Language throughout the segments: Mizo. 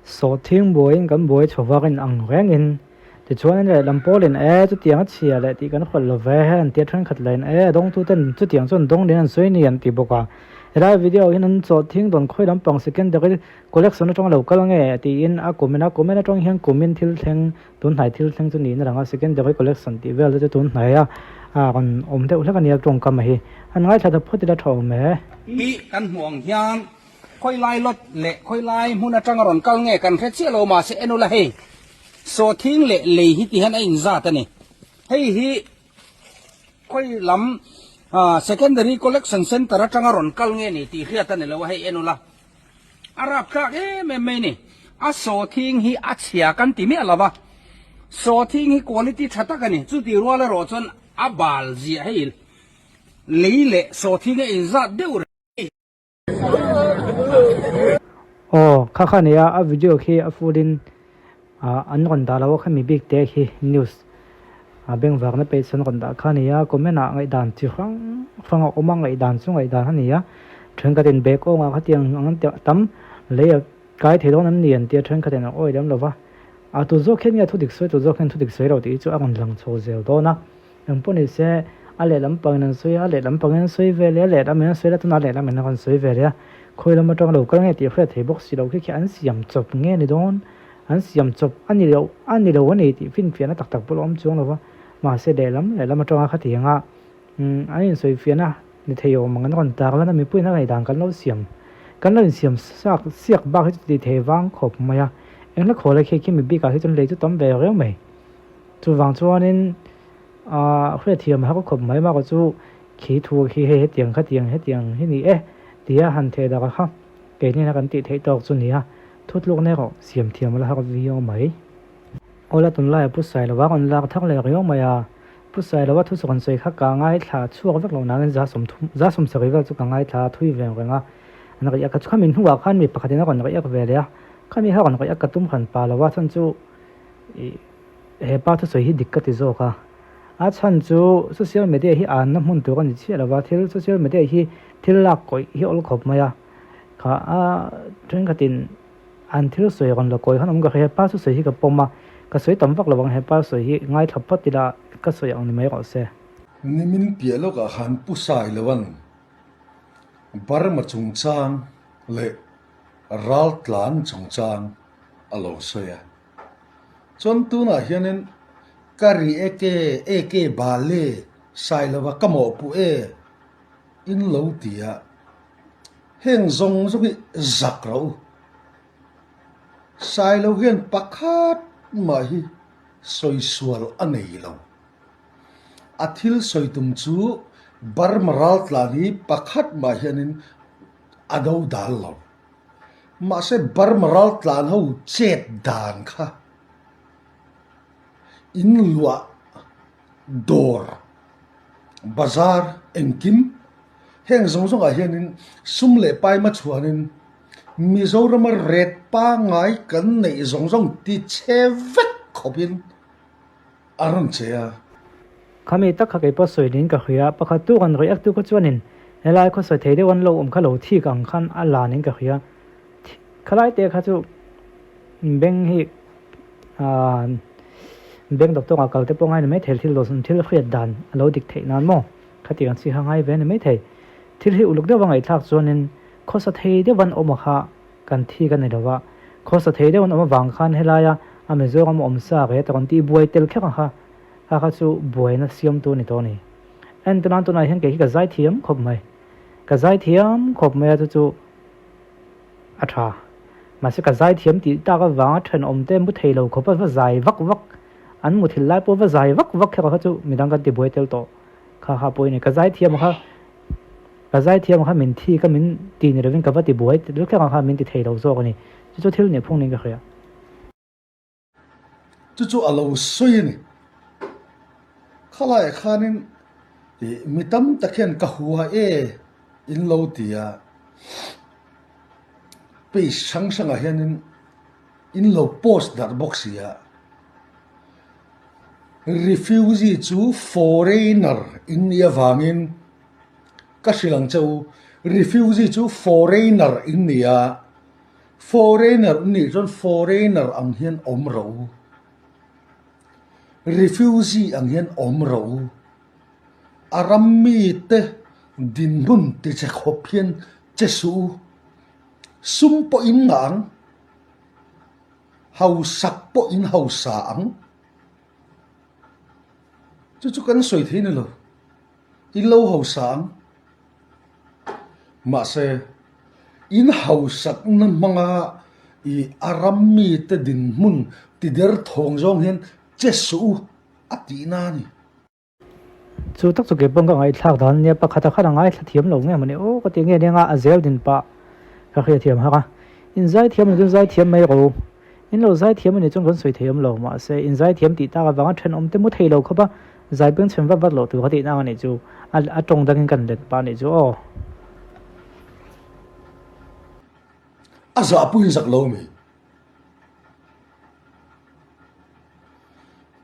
Sawhthing buaiin kan buai chho vak in ang rengin tichuan lehlam pawlin e chutiang a chhia leh tih kan hawlh lo ve an tia thenkhat laiin e a dawngtuten chutiang chuan dawng niin an sawi ni an ti bawk a. Helai video hian an sawhthing dawn khawi lampang secondary collection atanga lo kal nge tiin a comment a, comment atang hian kumin thil thleng tunhnai thil thleng chu niin a lang a, secondary collection tih vel te chu tunhnai a rawn awm deuh hlek a nia tawngkam a hi. An ngaithla ta phawt ila tha awm e. Hi kan hmuh ang hian Khawi lai lot leh khawi lai hmun atanga rawn kal nge kan hre chiah lo mahse en ula hei sawhthing leh lei hi ti hian a inzat a ni. Hei hi khawi lam secondary collection centre atanga rawn kal nge ni tih hriat a ni lo a hei en ula a rapthlak em em mai ni. A sawhthing hi a chhia kan ti miah lo va, sawhthing hi quality tha tak a ni chutih rual erawh chuan a bal ziah hei lei leh sawhthing a inzat deuh reng. Aw kha kha nia a video khi a full in ah an rawn dah lo a khami bik te khi news ah bengvar na page an rawn dah kha nia comment ah ngaihdan chi hrang hrang a awm a ngaihdan chu ngaihdan a ni a thenkhat in bag awng ah khatiang ang an tam lei a kai thei dawn an ni an tia thenkhat in an awi lem lo va a tu zawk hian nge thudik sawi tu zawk hian thudik sawi lo tih hi chu a rawn lang chho zel dawn a. Eng pawh ni se, a lehlam pangin an sawi a, a lehlam pangin an sawi ve leh a, lehlam in an sawi leh a, tunah lehlam in a rawn sawi ve leh a. Khawi lam atang lo kal nge tih hriat thei bawk si lo khi khi an siam chawp nge ni dawn? An siam chawp a ni lo, a ni lo a ni tih finfiahna tak tak pawh a awm chuang lo va. Mahse lehlam lehlam atanga khatiang a an insawifiahna ni thei awm ang an rawn tar lan a, mipuiin a ngaihdan kan lo siam, kan lo insiam sak siak bak hi chu ti thei vang khawp mai a. Engla khawl a khi khi mi bikah hi chuan lei chu tam ve reu mai. Chuvang chuanin aah hriatthiam har khawp mai mah chu khi thu khi hei hetiang khatiang hetiang hi ni e tia han theh dak a kha keini hian kan tih theih tawk chu nia thutlukna erawh siam thiam a la har viau mai. Awla tunlai a Pu Sailova rawn lak thak leh riau mai a, Pu Sailova thusawi rawn sawi kha ka ngaithla chhuak vek lo nangin 30 70 vel chu ka ngaithla thui veng reng a, an riak a khami hnuah khan mi pakhatin a rawn riak ve leh a, khami kha rawn riak ka tum hran pa lo a chhan chu ih He pa thusawi hi dik ka ti zawk a, a chhan chu social media hi anna hmun tur a ni chiah lova, thil social media hi thil lak kawih hi a awl khawp mai a, kha a thenkhatin an thil sawi rawn la kawi khan awm ka hria, he pa thusawi hi ka pawm a, ka sawi tam vak lovang he pa sawi hi ngaithla phawt ila ka sawi ang ni mai rawh se. Nimin piah lawkah khan Pu Sailoan Burma chungchang leh Raltlan chungchang a lo sawi a. Chuan tunah hianin ka ri eke eke bale Sailova ka mawhpuh e in lo ti a, heng zawng zawng hi zak rawh u. Sailo hian pakhat mah hi sawisual a nei lo. A thil sawi tum chu Burma raltlan hi pakhat mah hianin a do dal lo. Mahse Burma raltlan ho chet dan kha in luah dawr bazar engkim heng zawng zawng ah hianin sum leh pai hmachhuanin Mizorama ret pangngai kan neih zawng zawng ti chhe vek khawpin a rawn che a. Khami tak kha keipawh sawi niin ka hria, pakhat tu kan react tu kha chuanin helai khaw sawi thei deuh an lo awm kha lo thik ang khan a la niin ka hria. Khalai te kha chu beng hi aah beng doctor ah kal te pawh ngai ni mai thei thil thil hriat dan a lo dik theih nan maw khatiang chi kha ngai ve ni mai thei. Thil hi uluk deuh a ngaihthlak chuanin khawsa thei deuh an awm a kha Kan thi ka ni lo a, khawsa thei deuh an awm avang khan helaia a Mizoram awm sa reh ta rawn tih buai tel kher ang kha, kha kha chu buaina siamtu a ni tawh a ni. Entunan tunah hian kei hi ka zai thiam khawp mai, ka zai thiam khawp mai a chu chu a tha. Mahse ka zai thiam tih tak avanga thenawm te mu thei lo khawp a va zai vak vak, an muthilh lai pawh va zai vak vak kher ang kha chu midang kan ti buai tel tawh kha kha pawh a ni. Ka zai thiam ang kha. Ka zaithiam kha min thi ka min ti ni lovin ka va ti buai rilthleng ang kha min ti thei lo zawk a ni. Chu chu thil nih phung niin ka hria. Chu chu a lo sawi a ni. Khalaiah khanin ih mi tam tak hian ka hua e in lo ti a, page hrang hrangah hianin in lo post darh bawk si a. Refugee chu foreigner in nih avangin Ka hrilh ang che u, refugee chu foreigner in ni a, Foreigner in nih chuan foreigner ang hian awm rawh u. Refugee ang hian awm rawh u. A ram mite dinhmun tiche khawp hian che suh u. Sum pawh in ngah ang. Hausak pawh in hausa ang. Chu chu kan sawi thei ni lo. In lo hausa ang. Mahse, in hausakna hmanga i a ram mite dinhmun tider thawng zawng hian che suh u a tihna a ni. Chu tak chu keipawng ka ngaihthlak dan ania, pakhat a khan a ngaithla thiam lo nge mawni aw ka ti nge nia a zel din pah ka hriathiam hak a, in zaithiam ni chuan zaithiam mai rawh u, in lo zaithiam a nih chuan kan sawi thei awm lo, mahse in zaithiam tih tak avanga thenawm te mu thei lo khawp a zai beng chhem vat vat loh tur ka tih nang a nih chu, a tawng dangin kan let pah a nih chu aw. A zahpuiin zak lo mi.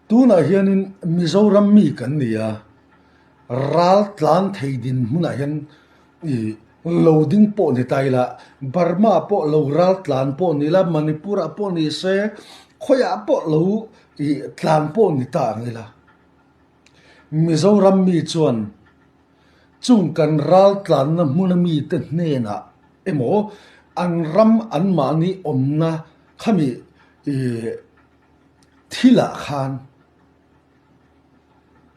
Tunah hianin Mizoram mi kan ni a, ral tlan thei dinhmunah hian ih lo ding pawh ni ta ila, Burma pawh lo ral tlan pawh ni ila, Manipur ah pawh ni se, khawiah pawh lo ih tlan pawh ni ta ang ila. Mizoram mi chuan chung kan ral tlanna hmuna mite hnenah emaw an ram anmahni awmna khami ih Thilah khan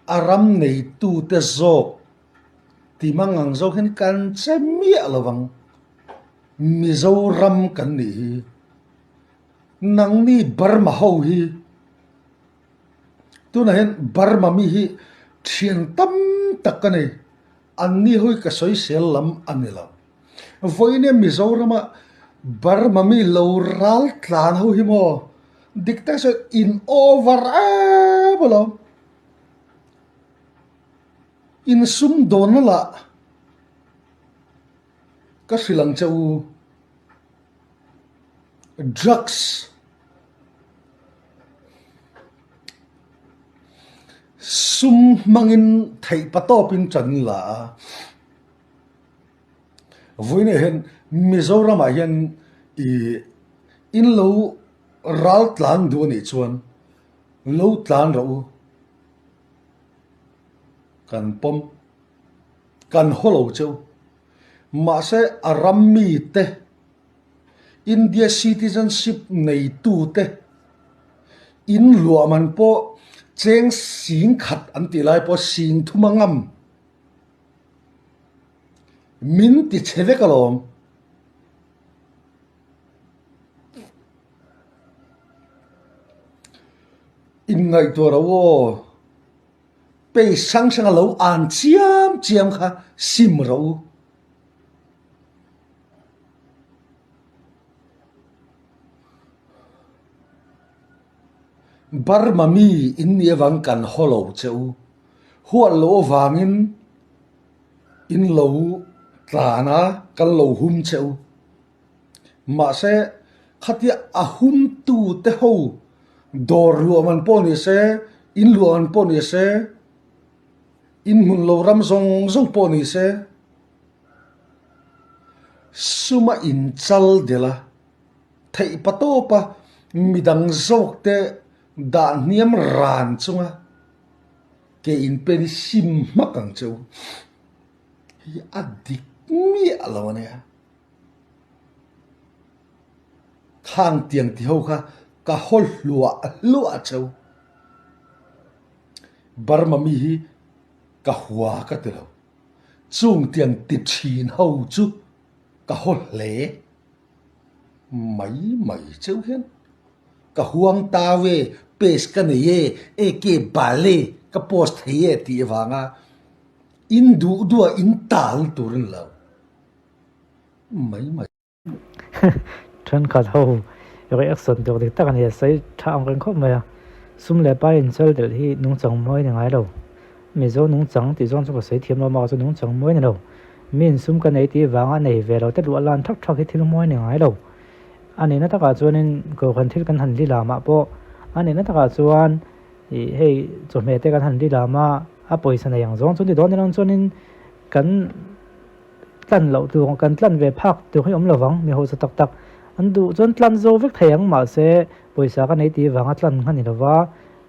a ram neitute zawk ti mangang zawk hian kan che miah lo vang. Mizoram kan nih hi. Nangni Burma ho hi tunah hian Burma mi hi thian tam tak ka nei. Anni ho hi ka sawisel lam a ni lo. Vawiin Mizorama Burma mi lo ral tlan ho hi maw dik tak chuan in over em alawm. In sumdawnna lah ka hrilh ang che u drugs sum hmangin theihpatawpin tan la a. Vawiinah hian Mizoramah hian ih in lo ral tlan duh a nih chuan lo tlan rawh u. Kan pawm, kan haw lo cheu. Mahse a ram mite India citizenship neitute in luah man pawh cheng sing khat an tih lai pawh sing thum a ngam. Min ti chhe vek alawm. Inngaihtuah ro aw. Page hrang hrang a lo an chiam chiam kha sim ro u. Burma mi in nih avang kan haw lo che u. Huat loh avangin in lo tlan a, kan lo hum che u. Mahse, khatia a humtu te ho dawr luah man pawh ni se, in luah man pawh ni se, in hmun lo ram zawng zawng pawh ni se, suma inchal delh a, theih patawpa midang zawk te dah hniam ran chunga ke in pen hi sim hmak ang che u. Hei a dik miah lo a nia. Khang tiang ti ho kha ka haw hluah hluah che u. Burma mi hi ka hua ka ti lo. Chung tiang ti thin ho chu ka haw hle. Mai mai cheu hian ka huang tau e, pace ka nei e, eke bal e, ka post thei e tih avanga in duh duh a in tal tur a ni lo. Mai mai. Thenkhat ho reaction tur dik tak a ni a, sawi tha ang reng khawp mai a, sum leh pai inchal delh hi nungchang mawi a ni ngai lo. Mizo nungchang tih zawng chu ka sawi thiam lo mah chu nungchang mawi a ni lo. Mi insum ka nei tih vanga nei ve lo te luah lan thak thak hi thil mawi a ni ngai lo. A nihna takah chuanin kohhran thil kan han li lamah pawh a nihna takah chuan ih hei chawhmeh te kan han li lam a, a pawisa nei ang zawng chu ni dawn aniang chuanin kan tlan loh tur kan tlan ve phak tur hi awm lovang mi hausa tak tak. An duh chuan tlan zo vek thei ang mahse pawisa ka nei tih vanga tlan kha ni lova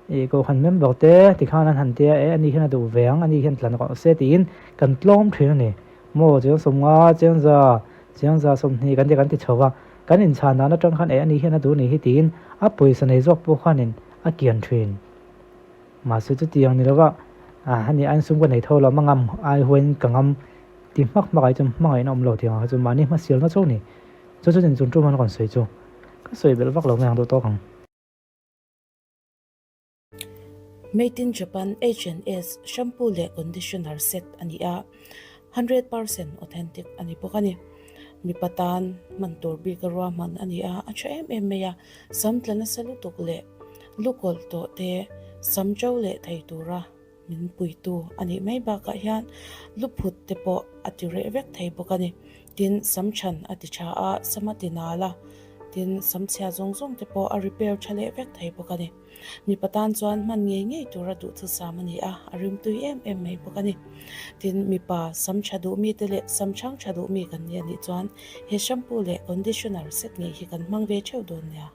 ih kohhran member te tikhan an han tia e ani hian a duh ve ang ani hian tlan rawh se tiin kan tlawm thin a ni. Maw chiang sawmnga chiangza chiangza sawmhnih kan ti kan ti chho va kan inchhan dan atang khan e ani hian a duh ni hi tiin a pawisa nei zawk pawh khanin a kian thin. Mahse chutiang ni lova ah ani an sum ka nei tho lo a ngam ai huain ka ngam ti hmak hmak ai chuan hmangaihna awm lo tih ang kha chu mahni hmasialna chauh a ni. Chu chutin chun tum an rawn sawi chu ka sawi belh vak lo mai ang duh tawk ang. Made in Japan H&S shampoo leh conditioner set a ni a, 100% authentic a ni bawk a ni. Mipa tan hman tur bik a ruahman a ni a, a tha em em mai a, sam tla nasa lutuk leh lukawlh tawh te sam to leh thei tura min puitu a nih mai bakah hian luphut te pawh a ti reh vek thei bawk a ni. Tin, sam chhan a ti tha a, sam a ti nal a, tin, sam chhia zawng zawng te pawh a repair tha leh vek thei bawk a ni. Mipa tan chuan hman ngei ngei tura duhthusam a ni a, a rimtui em em mai bawk a ni. Tin, mipa sam tha duh mite leh sam chhang tha duh mi kan ni a nih chuan he shampoo leh conditioner set ngei hi kan hmang ve theuh dawn nia.